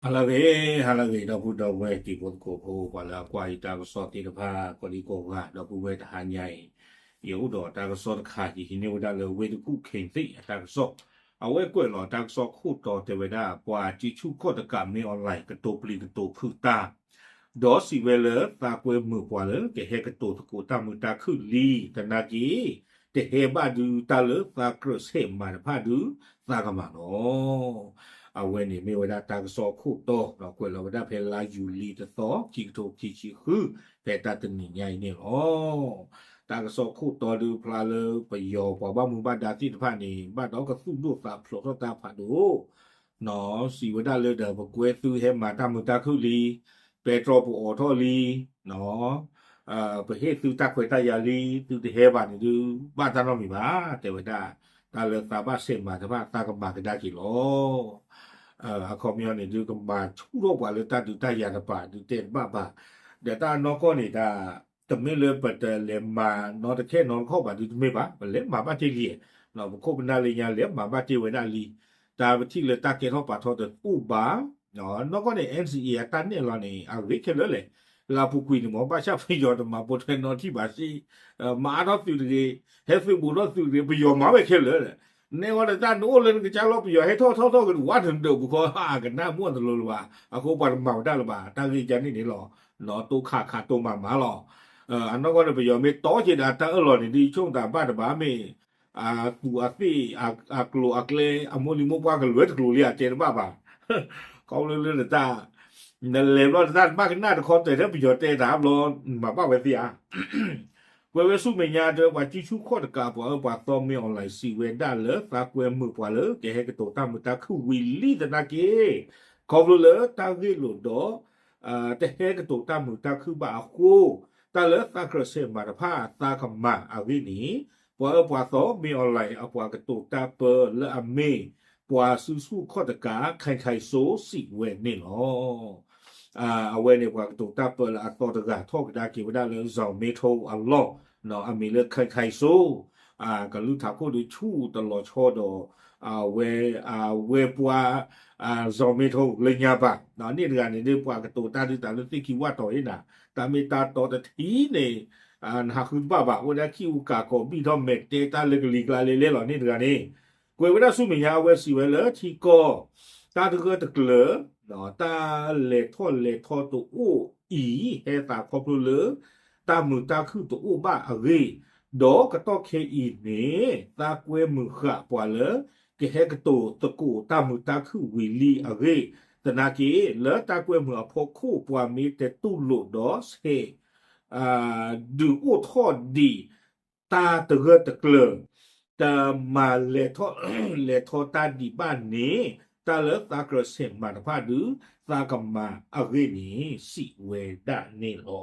ဟါလၢအဂ့ၤ, ဟါလၢအဂ့ၤ ဒီပုၢ်ဒီဝဲၢ်တံၤဖိသကိးဖိ ပှၤလၢအကွၢ်ယတၢ်ကစီၣ်သ့ၣ်တဖၣ် ကိးဒံကိးဂၤ ဒီပုၢ်ဝဲၢ်တဟါညါအံၤ, ယအိၣ်ဒီးတၢ်ကစီၣ်တခါ ယဟံးန့ၢ်ဝဲဒၣ်လၢဝ့ၢ်တကူၣ်ခ့ၣ်သ့ၣ်အတၢ်ကစီၣ်, အဝဲကွဲးလီၤတၢ်ကစီၣ်ခိၣ်တီတဲဝဲဒၣ် ပှၤစုဆူၣ်ခီၣ်တကးမ့ၢ်အီၤလဲၣ် ကတိၤပျံၤကတိၤဖုးတၢ် ဒီးစံးဝဲလၢသးကွဲမုာ်ပှၤလၢကဟဲကတိၤသကိးတၢ်မုာ်တၢ်ခုၣ်လံ, သနာ်က့ တဟဲဘၣ်ဒုးတၢ်လၢသးကြၢးဆဲးမၤတဖၣ်ဒုး သးကမၤလီၤ. အဝဲန့ၣ်မ့ၢ်ဝဲဒၣ်တၢ်ကစီၣ်ခိၣ်တီ ဒီးကွဲးလီၤဝဲဒၣ်ဖဲလါယူၤလံတသီ ခံကထိခံဆံဃု ဖဲတၢ်တနံၤညါအံၤန့ၣ်လီၤ. တၢ်ကစီၣ်ခိၣ်တီဒုးဖျါလၢပယီၤပှၤဘၣ်မူဘၣ်ဒါသ့ၣ်တဖၣ်န့ၣ် ဘၣ်ဒီးကသူၣ်ဒိၣ်သးဖျိးထီၣ်တၢ်ဖးဒိၣ် စံးဝဲဒၣ်လၢဒီး ပကွဲသုဟဲမၤတၢ်မုာ်တၢ်ခုၣ်လံ, ပဲတြီပအိးထီၣ်လံ, ပဟ့ၣ်သုတၢ်ခွဲးတၢ်ယာ်လံ, သုတဟဲဘၣ်န့ၣ်ဒုး ဘၣ်တၢ်နီတမံၤဘၣ်, တဲဝဲဒၣ် တၢ်လၢသးဘၣ်ဆဲးမၤတဖၣ် သးကမၤကဒါက့ၤလီၤ. အခီပညီန့ၣ်ဒုး ကမၤဆူၣ်ထီၣ်ပှၤလၢတၢ်ဒုးတၢ်ယၤတပၤဒုးတဲတဘၣ်ဘၣ်, ဒီးတၢ်အနီၢ်ကီၢ်န့ၣ်ဒၣ် တမ့ၢ်လၢပတလဲၤမၤနီတခဲနီတခီၣ်ဘၣ်ဒုးတမ့ၢ်ဘၣ်, ပလဲၤမၤဘၣ်တ့ၢ်လံ, ပခိၣ်ပနၢ်လၢညါလဲၤမၤဘၣ်တ့ၢ်ဝဲဒၣ်လံ, တၢ်ပထံၣ်လၢတၢ်ကဲထီၣ်ပာ်ထီၣ်တအိၣ်ဘၣ်, နီၢ်ကီၢ်န့ၣ် NCA အတၢ်နဲၣ်လီၤန့ၣ် အဂ့ၤခဲလၢာ်လဲၣ်, လၢအပူၤကွံာ်န့ၣ်မ့ၢ် ဘၣ်ဆၣ်ပယီၤတမၤပိာ်ထွဲနီတထံၣ်ဘၣ်စ့, မၤအါထီၣ်သုးတဂ့ၤ, ဟဲသုးဘူးထီၣ်သုးတဂ့ၤ, ပယီၤမၤဝဲခဲလၢာ်လဲၣ်, နဲအီၤဒီးတၢ်နအိၣ်လၢနကစၢ်လီၤ ပယီၤဟဲထီၣ်ထီၣ်ထီၣ်ကဝးနဒၢးပူၤခီ အကနၣ်မ့ၢ်တလိၤလၢၤဘၣ်, အဃိပှၤတမၤဝဲဒၣ်လၢၤဘၣ်, တၢ်ဂ့ၢ်ကန့ၣ်န့ၣ်လီၤ, တိခးခးတိမၤမၤလီၤ. အနီၢ်ကီၢ်န့ၣ် ပယီၤမ့ၢ်တီက့ၤဒီးတၢ်အၢၣ်လီၤန့ၣ်ဒုး ဆိကမိၣ်တၢ်ဘၣ်တဘၣ်မ့ၢ် အသူးအသ့ၣ် အကျိၤအကျဲ အမိၢ်လံၤမိၢ်ပှၢ်ကလွဲတကျိၤလံ အတဲတဘၣ်ဘၣ်, ခီဖျိလၢနတၢ် နလဲၤဘျီနတၢ်တဘၣ်ကနၣ်တခီ တဲထဲပယီၤတဲတၢ်ဘျီ နမၤဘၣ်ဝဲသ့ဧါ. ကွဲးဝဲဆူမဲာ်ညါတဲ ပှၤစုဆူၣ်ခီၣ်တကး ပှၤအၢပှၤသီမ့ၢ်အီၤလဲၣ် စံးဝဲဒၣ်လၢသးကွဲမုာ်ပှၤလၢကဟဲကတိၤတၢ်မုာ်တၢ်ခုၣ်ဝံၤလံသနာ်က့ ခီဖျိလၢတၢ်ဂ့ၢ်လိာ်ဒီး တဟဲကတိၤတၢ်မုာ်တၢ်ခုၣ်ဘၣ်အဃိ တၢ်လၢသးကြၢးဆဲးမၤတဖၣ်သးကမၤအဂ့ၢ်န့ၣ် ပှၤအၢပှၤသီမ့ၢ်အီၤလဲၣ် အပှၤကတိၤတၢ်ပၢလၢအမ့ၢ် ပှၤစုဆူၣ်ခီၣ်တကး ခဲၣ်ခဲၣ်စိ စံးဝဲန့ၣ်လီၤ. အဝဲန့ၣ် ပှၤကတိၤတၢ်ပၢလၢအသီတဂၤထီၣ်ကဒါက့ၤဝဲဒၣ်လၢ စီၤမ့ထိအလီၢ် အမံၤလၢ ခဲၣ်ခဲၣ်စိ ကလုၢ်ထးခိၣ်ဒုးဆူၣ်တလီၤဆီဒီး အဝဲ အဝဲပှၤ စီၤမ့ထိလၢညါပၤ န့ၣ်တဂၤန့ၣ်ဒ်ပှၤကတိၤတၢ်ဒုးတၢ်လၢသ့ၣ်ခံဝၣ်တီၤအံၤနၤ တၢ်မ့ၢ်တၢ်တီတထံၣ်န့ၣ် နဟးဃုတဘၣ်ဘၣ် အိၣ်ဒၣ်ခံအူကၤကိးဘံၣ်ထီၣ်မဲာ်တဲတၢ်လၢကလံၤကျါလဲၤလဲၤလီၤ န့ၣ်တဂၤန့ၣ် ကွဲးဝဲဒၣ်ဆူမဲာ်ညါအဝဲစံးဝဲလၢထံကီၢ် တၢ်တဂၢၢ်တကျၢၤ တၢ်လဲၤထီၣ်လဲၤထီတအိၣ်အံၤ ဟဲသးခီဖျိလၢ တၢ်မုာ်တၢ်ခုၣ်တအိၣ်ဘၣ်အဂ့ၢ်, ဒီးကတီၢ်ခဲအံၤန့ၣ် သးကွဲမုာ်ဃာ်ပှၤလၢ ကဟဲကတိၤသကိးတၢ်မုာ်တၢ်ခုၣ်ဝံၤလံအဂ့ၢ်, သနာ်က့ လၢတၢ်ကွဲမုာ်အဖီခိၣ် ပှၤမ့ၢ်တတူၢ်လိာ်ဒီးဆဲး ဒုးအိၣ်ထီၣ်ဒံး တၢ်တဂၢၢ်တကျၢၤ တမၤလဲၤထီၣ်လဲၤထီတၢ်ဒံးဘၣ်န့ၣ် တၢ်လၢသးကြၢးဆဲးမၤတဖၣ်ဒုး သးကမၤအဂ့ၢ်န့ၣ် စံးဝဲဒၣ်န့ၣ်လီၤ.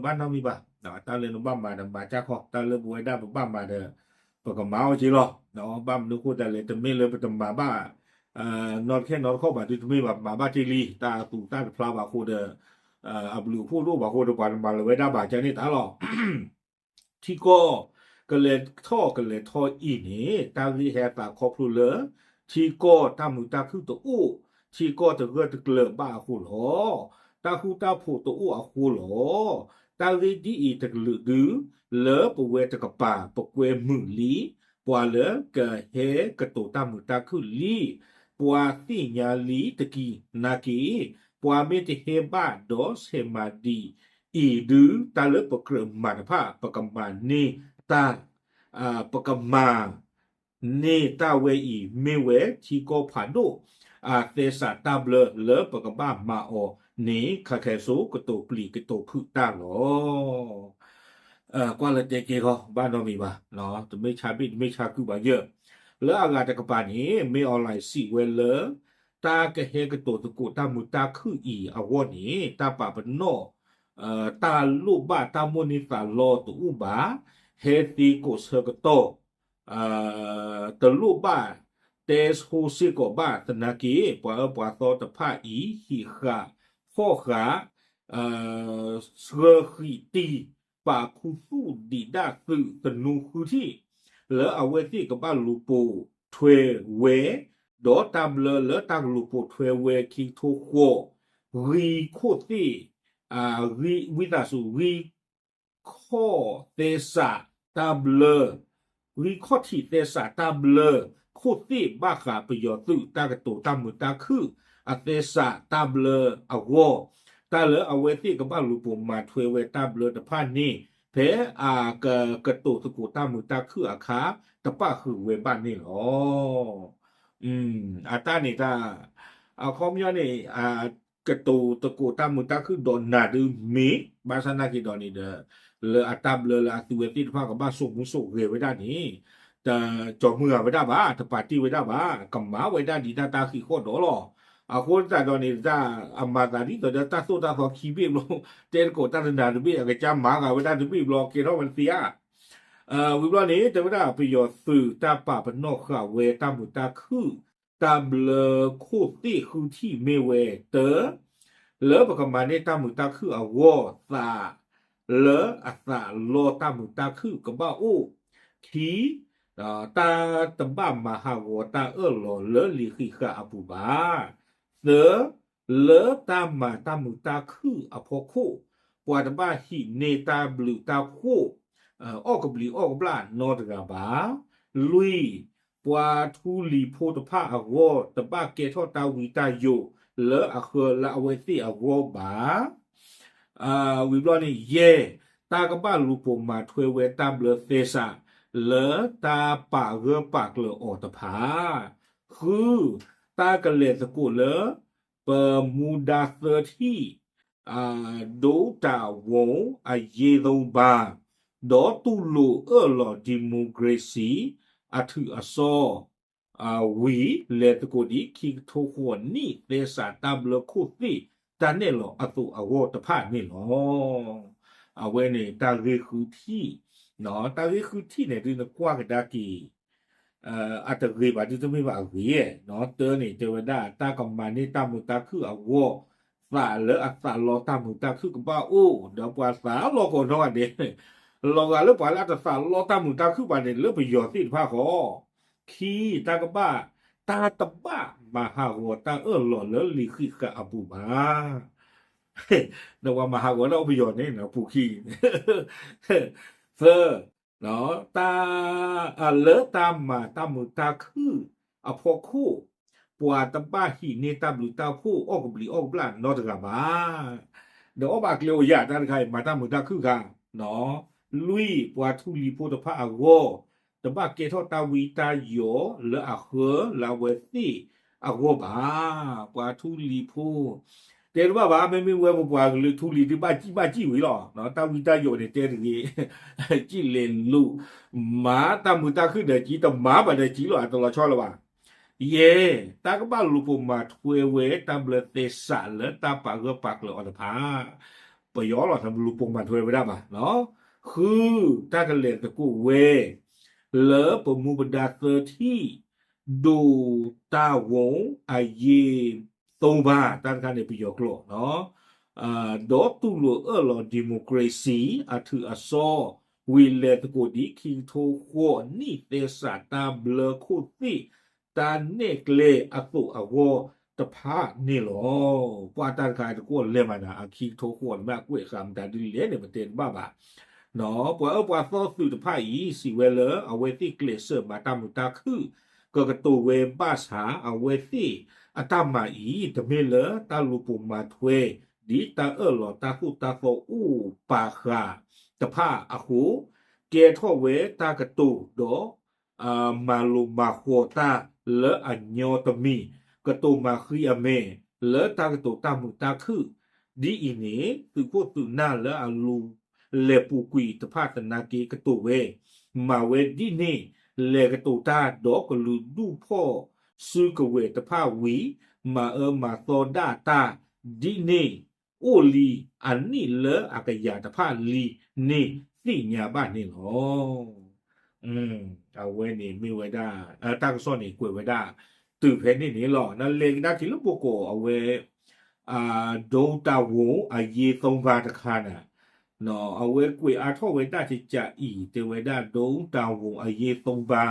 ဘၣ်နီတမံၤဘၣ်, တၢ်လၢနဘၣ်မၤဒီးမၤကၢ်ခီ, တၢ်လၢပဝဲဒၣ်ပဘၣ်မၤဒီး ပကမၤအီၤက့ၤလီၤ. ဘၣ်မနုၤဃိတၢ်လဲၣ် တမ့ၢ်လၢပတမၤဘၣ် နီတခဲနီတခီၣ်ဘၣ်ဒုးတမ့ၢ်ဘၣ် ပမၤဘၣ်တ့ၢ်လံ တၢ်အသူၣ်တၢ်တဖျါဘၣ်အဃိဒီး အဘျုးအဖှိၣ်တအိၣ်ဘၣ်အဃိဒီး ပှၤတမၤလၢၤဝဲဒၣ်ဘၣ် ကန့ၣ်တၢ်လီၤ. ထံကီၢ်ကလဲၤထီၣ်ကလဲၤထီအံၤန့ၣ် တၢ်ဂ့ၢ်ဟဲသးခီဖျိလၢ ထံကီၢ်တၢ်မုာ်တၢ်ခုၣ်တအိၣ်, ထံကီၢ်တဂၢၢ်တကျၢၤဘၣ်အဃိလီၤ. တၢ်ဃူတၢ်ဖိးတအိၣ်အဃိလီၤ. တၢ်ဂ့ၢ်ဒ်အံၤတကလုာ်ဒု လၢပဝဲတကပၤ ပကွဲမုာ်လံ ပှၤလၢကဟဲကတိၤတၢ်မုာ်တၢ်ခုၣ်လံ, ပှၤသ့ၣ်ညါလံတက့ၢ် နာ်က့ ပှၤမ့ၢ်တဟဲဘၣ်ဒီးဆဲးမၤဒံးအံၤဒု တၢ်လၢပကြၢးမၤတဖၣ် ပကမၤန့ၢ်တၢ် ပကမၤ န့ၢ်တၢ်ဝဲအံၤ မ့ၢ်ဝဲထံကီၢ်ဖးဒိၣ် အသဲစးတၢ်ဘျၢလၢပကဘၣ်မၤအီၤန့ၣ် ခဲၣ်ခဲၣ်စိကတိၤပျံၤကတိၤဖုးတၢ်လီၤ. ကွၢ်လၢတဲကဲခီ ဘၣ်နီတမံၤဘၣ်, တမ့ၢ်ဆါဘ့ၣ်တမ့ၢ်ဆါကုဘၣ်ယဲၢ်, လၢအဂၤတကပၤန့ၣ် မ့ၢ်အီၤလဲၣ်စံးဝဲလၢ တၢ်ကဟဲကတိၤသကိးတၢ်မုာ်တၢ်ခုၣ်အံၤအဂီၢ်န့ၣ် တၢ်ပာ်ပနီၣ် တၢ်လိၣ်ဘၣ်တၢ်မိၣ်န့ၢ်သးလီတအိၣ်ဘၣ်, ဟဲသ့ကိးဆၢကတီၢ် တလိၣ်ဘၣ်တဲဆိစ့ၢ်ကီးဘၣ်သနာ်က့ ပှၤအၢပှၤသီတဖၣ်အံၤ ဟံးဃာ်ဖီၣ်ဃာ် ဆှၢဃံးတံၢ် ပာ်ခူသူၣ်ဒံးဒၣ်သုးသနူဃုထံၣ် လၢအဝဲသ့ၣ်ကဘၣ်လူၤပိာ်ထွဲဝဲ ဒီးတၢ်ဘျၢလၢတၢ်ကလူၤပိာ်ထွဲဝဲခံကထိဃိး, ဂံၢ်ခိၣ်သ့ၣ်, ဝံသးစူၤ, ဂံၢ်ခီၣ်သဲစးတၢ်ဘျၢ ဂံၢ်ခီၣ်ထံးသဲစးတၢ်ဘျၢခိၣ်သ့ၣ်ဘၣ်ဃးပယီၤသုးတၢ်ကတိၤတၢ်မုာ်တၢ်ခုၣ်အသဲစးတၢ်ဘျၢအဂီၢ်, တၢ်လၢအဝဲသ့ၣ်ကဘၣ်လူၤပိာ်မၤထွဲဝဲတၢ်ဘျၢတဖၣ်န့ၣ် ဖဲအကကတိၤသကိးတၢ်မုာ်တၢ်ခုၣ်အခါ တပၣ်ဃုာ်ဝဲဘၣ်န့ၣ်လီၤ. အတၢ်န့ၣ်တၢ် အခီပညီန့ၣ် ကတိၤသကိးတၢ်မုာ်တၢ်ခုၣ်ဒီးနၤဒုးမ့ၢ် ဘၣ်ဆၣ်နာ်က့ၤဒီးန့ၣ်ဒီး လၢအတၢ်ဘျၢလၢအသုဝဲသ့ၣ်တဖၣ်ကဘၣ်ဆိၣ်မုၢ်ဆိၣ်ဂဲၤဝဲဒၣ်န့ၣ် တကၠီၤမုၢ်ဂၤဝဲဒၣ်ဘၣ်, တပာ်တ့ၢ်ဝဲဒၣ်ဘၣ်, ကမၤဝဲဒၣ်ဒ်တၢ်တၢ်ဃံးဃီၣ်ဒီးလီၤ. အဃိသတးဒီးန့ၣ် တၢ်အမၤသးဒ်သိးဒီးတၢ်သိၣ်တၢ်သီခံဘ့ၣ်ဘျီ, တဲသကိးတၢ်တနၤတဘ့ၣ် အကစၢ်မၤဂၤဝဲဒၣ်တဘ့ၣ်ဘျီ ကဲထီၣ်ဝဲတသ့ဧါ. ဝံၤဘျီန့ၣ် တဲဝဲဒၣ်ပယီၤသုးတၢ်ပာ်ပနီၣ်ဃာ်ဝဲတၢ်မုာ်တၢ်ခုၣ် တၢ်ဘျၢခိၣ်သ့ၣ်ဃုထံၣ်မ့ၢ်ဝဲ တၢ လၢပကမၤန့ၢ်တၢ်မုာ်တၢ်ခုၣ်အဂီၢ် သးလၢအသးလီတၢ်မုာ်တၢ်ခုၣ်ကဘၣ်အိၣ်, ခံ တၢ်တဘၣ်မၤဟးဂီၤတၢ်အၢၣ်လီၤလၢလံာ်ဃံးဃာ်အပူၤဘၣ်, သၢ လၢတၢ်မၤတၢ်မုာ်တၢ်ခုၣ်အဖီခိၣ် ပှၤတဘၣ်ဟံးန့ၢ်တၢ်ဘျုးတၢ်ဖှိၣ် အီၣ်ကဘျံးအီၣ်ကဘျၣ်နီတဂၤဘၣ်, လွံၢ် ပှၤထူလံၤဖိတဖၣ်အဂီၢ် တဘၣ်ကဲထီၣ်တၢ်ဝံတၢ်ယိးလၢအဃၢလၢအဝဲသ့ၣ်အဂီၢ်ဘၣ်. ဝံၤဘျီန့ၣ် ယဲၢ် တၢ်ကဘၣ်လူၤပိာ်မၤထွဲဝဲတၢ်ဘျၢသဲစး လၢတၢ်ပာ်ဂၢၢ်ပာ်ကျၢၤအီၤတဖၣ်, ဃု တၢ်ကလဲၤသကိးလၢ ပမူဒါသၢထံၣ် ဒိတၢ်ဝိၣ်အရေးသုံးပါ ဒီးတူၢ်လိာ်အၢၣ်လီၤ democracy အထုးအစီၣ် ဝံၤ လဲၤသကိးဒ်ခံကထိဃိးနံၣ်သဲစးတၢ်ဘျၢခိၣ်သ့ၣ် တၢ်နဲၣ်လီၤအသိးအဂီၢ်တဖၣ်န့ၣ်လီၤ. အဝဲန့ၣ်တၢ်ဂ့ၢ်ဃုထံၣ်, တၢ်ဂ့ၢ်ဃုထံၣ်န့ၣ်ဒုးနကွၢ်ကဒါက့ၤ အတဂ့ၤဘၣ်ဒုးတမ့ၢ်ဘၣ်အဂ့ၤ, တၢ်န့ၣ်တဲဝဲဒၣ် တၢ်ကမၤန့ၢ်တၢ်မုာ်တၢ်ခုၣ်အဂီၢ်, သးလၢအသးလီတၢ်မုာ်တၢ်ခုၣ်ကဘၣ်အိၣ်, ဒီးပှၤသးလီကီးနီၢ်ဂၤဒဲး, လီၤဂာ်လၢပှၤလၢအတသးလီတၢ်မုာ်တၢ်ခုၣ်ဘၣ်န့ၣ် လၢပယီၤသ့ၣ်တဖၣ်ဃီ, ခံ တၢ်ကဘၣ်, တၢ်တဘၣ်မၤဟးဂီၤတၢ်အၢၣ်လီၤလၢလံာ်ဃံးဃာ်အပူၤဘၣ်. ဒီးပှၤမၤဟးဂီၤတၢ်အိၣ်ပယီၤန့ၣ် ပူၤခံ သၢ တၢ် လၢတၢ်မၤတၢ်မုာ်တၢ်ခုၣ်အဖီခိၣ်, ပှၤတဘၣ်ဟံးန့ၢ်တၢ်ဘျုးတၢ်ဖှိၣ်အီၣ်ကဘျံးအီၣ်ကဘျၣ်နီတဂၤဘၣ်. ဒီးအီၣ်ဘၣ်ကျဲအိၣ်ယၤတၢ်တခါအံၤ မၤတၢ်မုာ်တၢ်ခုၣ်ခါ, လွံၢ် ပှၤထူလံၤဖိတဖၣ်အဂီၢ်, တဘၣ်ကဲထီၣ်တၢ်ဝံတၢ်ယိးလၢအဃၢလၢအဝဲသ့ၣ်အဂီၢ်ဘၣ်. ပှၤထူလံၤဖိ တဲတဘၣ်ဘၣ် မ့မ့ၢ်ဝဲပပှၤကလုာ်ထူလံၤဒုးဘၣ်ကံၣ်ဘၣ်ကံၣ်ဝံၤလီၤ. တၢ်ဝံတၢ်ယိးန့ၣ်တဲတဂ့ၤ, ကံၣ်လဲၤလူၤ, မၤတၢ်မုာ်တၢ်ခုၣ်ဒီးကံၣ် တမၤဘၣ်ဒီးကံၣ်လီၤ အတလီၤဆီလၢၤဘၣ်. ယဲၢ် တၢ်ကဘၣ်လူၤပိာ်မၤထွဲဝဲတၢ်ဘျၢသဲစးလၢတၢ်ပာ်ဂၢၢ်ပာ်ကျၢၤအီၤတဖၣ်, ပယီၤလီၤ တလူၤပိာ်မၤထွဲဝဲဒၣ်ဘၣ်. ဃု တၢ်ကလဲၤသကိးဝဲ လၢပမူပဒါသၢထံၣ် ဒိၣ်တၢ်ဝိၣ်အယ့ၢ်သိဘၢ တၢ်တခါန့ၣ်ပယီၤကျိာ်, ဒီးတူၢ်လိာ်အၢၣ်လီၤ democracy အထုးအစီၣ် ဝံၤလဲၤသကိးဒ်ခံကထိဃိးနံၣ်သဲစးတၢ်ဘျၢခိၣ်သ့ၣ် တၢ်နဲၣ်ကျဲအသိးအဂီၢ်တဖၣ်န့ၣ်လီၤ. ပှၤတၢ်တခါတကွီၢ်လဲၤမးနၤ အခံကထိဃိးန့ၣ်မ့ၢ်အကွဲးဃာ်မတၤဒ်လဲၣ်န့ၣ် ပတဲတဘၣ်ဘၣ်. ပှၤအၢပှၤသီသုးတဖၣ်အံၤ စံးဝဲလၢအဝဲသ့ၣ်ကျဲးစၢးမၤတၢ်မုာ်တၢ်ခုၣ် ကကတိၤဝဲဘၣ်ဆၣ် အဝဲသ့ၣ်အတၢ်မၤအံၤ တမ့ၢ်လၢတၢ်လူၤပိာ်မၤထွဲ ဒ်တၢ်အၢၣ်လီၤတၢ်သိၣ်တၢ်သီအိၣ်ပာ်ဃာ်တဖၣ်အဃိ ကဲထီၣ်ဝဲတၢ်ကတိၤဒီး မၤလိၤမၤဃီၤတၢ်လၢအညီတမံၤ ကတိၤမၤဃံအမဲာ် လၢတၢ်ကတိၤတၢ်မုာ်တၢ်ခုၣ် ဒ်အံၤန့ၣ် သုးခိၣ်သုးနၢ်လၢအလူၤလဲၤပူၤကွံာ်တဖၣ်သနာ်က့ကတိၤဝဲ, မၤဝဲဒ်န့ၣ် လဲၤကတိၤတၢ်ဒီးကလုာ်ဒူၣ်ဖီၣ်စုကဝဲၤတဖၣ်ဝံၤ မၤအၢမၤသီဒၣ်တၢ်ဒ်န့ၣ် အိၣ်လံအနံၣ်လၢအကယၤတဖၣ်လံန့ၣ်သ့ၣ်ညါဘၣ်န့ၣ်လီၤ. အဝဲန့ၣ်မ့ၢ်ဝဲဒၣ် တၢ်ကစီၣ်န့ၣ်ကွဲးဝဲဒၣ် တုၤဖဲန့ၣ်န့ၣ်လီၤ. နလဲၤကဒါက့ၤလၢဘိကိးအဝဲ ဒိတၢ်ဝိၣ်အယ့ၢ်သိဘၢတခါန့ၣ် အဝဲကွဲးအါထီၣ်ဝဲဒၣ်ကကးအံၤ တဲဝဲဒၣ် ဒိတၢ်ဝိၣ်အယ့ၢ်သိဘၢ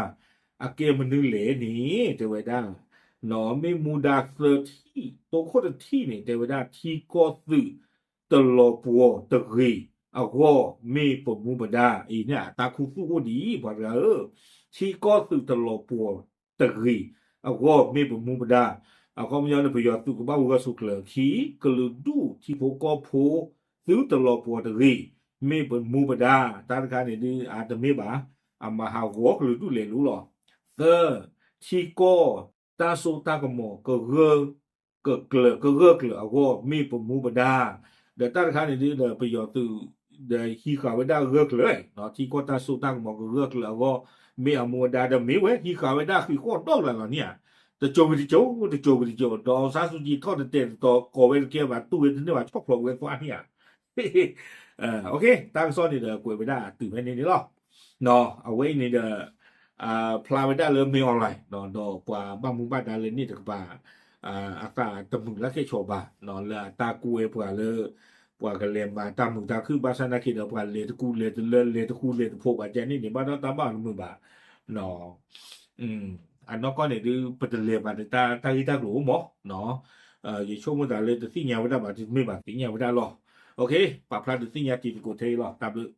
အကဲမနုၤလဲၣ်န့ၣ် တဲဝဲဒၣ် မ့ၢ်မူဒါသၢထံၣ်, တိခိၣ်တထံၣ်န့ၣ် တဲဝဲဒၣ်ထံကီၢ်သုးတလီၤပှီၤတဂ့ၤအဂီၢ် မ့ၢ်ပမူပဒါ, အံၤန့ၣ် အတၢ်ခူသူၣ်အိၣ်ဒ်အံၤ ပှၤတဂၤဧၢ, ထံကီၢ်သုးတလီၤပှီၤတဂ့ၤအဂီၢ် မ့ၢ်ပမူပဒါ, အခီပညီန့ၣ် ပယီၤသုးကဘၣ်ဂၢၢ်ဆိးကျၢၤအခံ, ကလုာ်ဒူၣ်ထံဖိကီၢ်ဖိ သုတလီၤပှီၤတဂ့ၤ, မ့ၢ်ပမူပဒါ, တၢ်တခါန့ၣ်ဒုး အတမ့ၢ်ဘၣ်, အမၤဟးဂီၤကလုာ်ဒူၣ်လဲၤလူလီၤ. သၢ, ထံကီၢ်တၢ်စိတၢ်ကမီၤ ကဂၢၢ်ကျၢၤ, ကဂၢၢ်ကျၢၤအဂီၢ် မ့ၢ်ပမူပဒါ, ဒီးတၢ်တခါန့ၣ်ဒုး ဒီးပယီၤသုး ဒီးဟံးဃာ်ဝဲဒၣ်ဂၢၢ်ကျၢၤ, ထံကီၢ်တၢ်စိတၢ်ကမီၤကဂၢၢ်ကျၢၤအဂီၢ် မ့ၢ်အမူပဒါ, ဒီးမ့ၢ်ဝဲဟံးဃာ်ဝဲဒၣ်ဃံးဃီၣ်ဒီကလးလီၤန့ၣ်ဧါ, တစိၤဝံၤတစိၤ, တစိၤဝံၤတစိၤ, ဒီးစါစူကံထီၣ်တတဲာ်တတီၤ ကိးဝဲတကဲဘၣ် တူၢ်ဝဲတန့ၢ်ဘၣ်ဆီၣ်ဖျိးဝဲသွါန့ၣ်ဧါ. တၢ်ကစီၣ်န့ၣ်ဒီး ကွဲးဝဲဒၣ်တုၤဖဲန့ၣ်န့ၣ်လီၤ. အဝဲအံၤန့ၣ်ဒီး ဖျါဝဲဒၣ်လၢ မင်းအောင်လှိုင် ဒီးပှၤဘၣ်မူဘၣ်ဒါလၢန့ၣ်တကပၤ အသးတမုာ်လၢ်ကဲၣ်ဆိးဘၣ်, လၢအတၢ်ကွဲပှၤလၢ ပှၤကလဲၤမၤတၢ်မုာ်တၢ်ခုၣ် ဘၣ်ဆၣ်နာ်က့ဒီး ပှၤလဲၤတကူလဲၤတလၢ လဲၤတကူလဲၤတဖိးဘၣ်ကဲန့ၣ်န့ၣ် ဘၣ်ဒီးတၢ်ဘၣ်အီၤတမုာ်ဘၣ်. အနီၢ်ကီၢ်န့ၣ်ဒုး ပတလဲၤဘၣ်ဒီးတၢ်ဂ့ၢ်တၢ်ကျိၤအိၣ်မး, ယဆိကမိၣ်သးလၢတသ့ၣ်ညါဝဲဒၣ်ဘၣ် တမ့ၢ်ဘၣ်သ့ၣ်ညါဝဲဒၣ်လီၤ. ပာ်ဖျါဒုးသ့ၣ်ညါတံၤသကိးထဲအံၤလီၤ. တၢ်ဘျုး